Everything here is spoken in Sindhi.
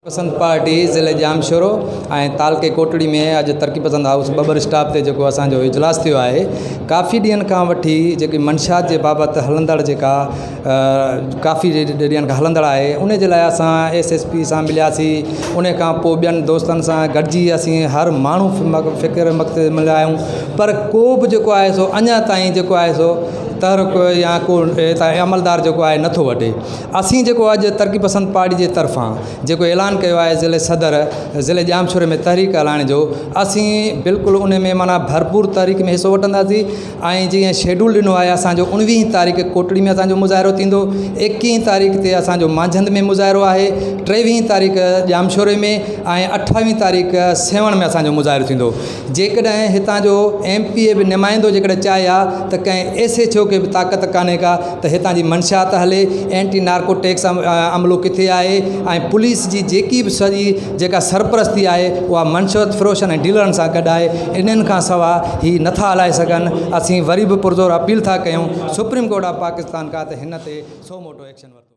پسند پارٽي ضلعي ڄامشورو ۽ تعلقي ڪوٽڙي ۾ اڄ ترقي پسند هائوس ٻٻر اسٽاپ تي جيڪو اسان جو اجلاس ٿيو آهي ڪافي ڏينهن کان وٺي جيڪي منشيات جي بابت هلندڙ جيڪا ڪافي ڏينهن کان هلندڙ آهي ان جي لاء اسان ايس ايس پي سان ملياسين ان کان پوء ٻين دوستن سان گڏجي اسين هر ماڻهو فڪر مڪتب مليا آهيون پر ڪو به جيڪو آهي سو اڃا تائين جيڪو آهي سو تحرڪ يا ڪو عملدار جيڪو آهي نٿو وٺي. اسين جيڪو اڄ ترقي پسند پارٽي جي طرفان جيڪو اعلان ڪيو آهي ضلعي صدر ضلعي ڄامشوري ۾ تحريڪ هلائڻ جو اسين بلڪل ان ۾ معنيٰ ڀرپور تحريڪ ۾ حصو وٺنداسين ۽ جيئن شيڊول ڏنو آهي اسانجو اڻويهين تاريخ ڪوٽڙي ۾ اسانجو مظاهرو ٿيندو ايڪيهين تاريخ تي اسانجو مانجهند ۾ مظاهرو آهي ٽيويهين تاريخ ڄامشوري ۾ ۽ اٺاويهين تاريخ سيوهڻ ۾ اسانجو مظاهرو ٿيندو جيڪڏهن هتان جو ايم پي اي به نمائندو جيڪڏهن چاهي ها ته ڪنهن ايس ايڇ او کي به طاقت ڪانهي ڪا ته هتان جي منشيات هلي، اينٽي نارڪوٽيڪس عملو ڪٿي آهي ۽ پوليس جي جيڪي به سڄي جيڪا سرپرستي آهي اها منشيات فروشن ۽ ڊيلرن سان گڏ آهي انهن کان سوا هي نٿا هلائي سگهن اسين وري به پرزور اپيل ٿا ڪيون سپريم ڪورٽ آف پاڪستان کان ته هن تي سو موٽو ايڪشن ورتو وڃي.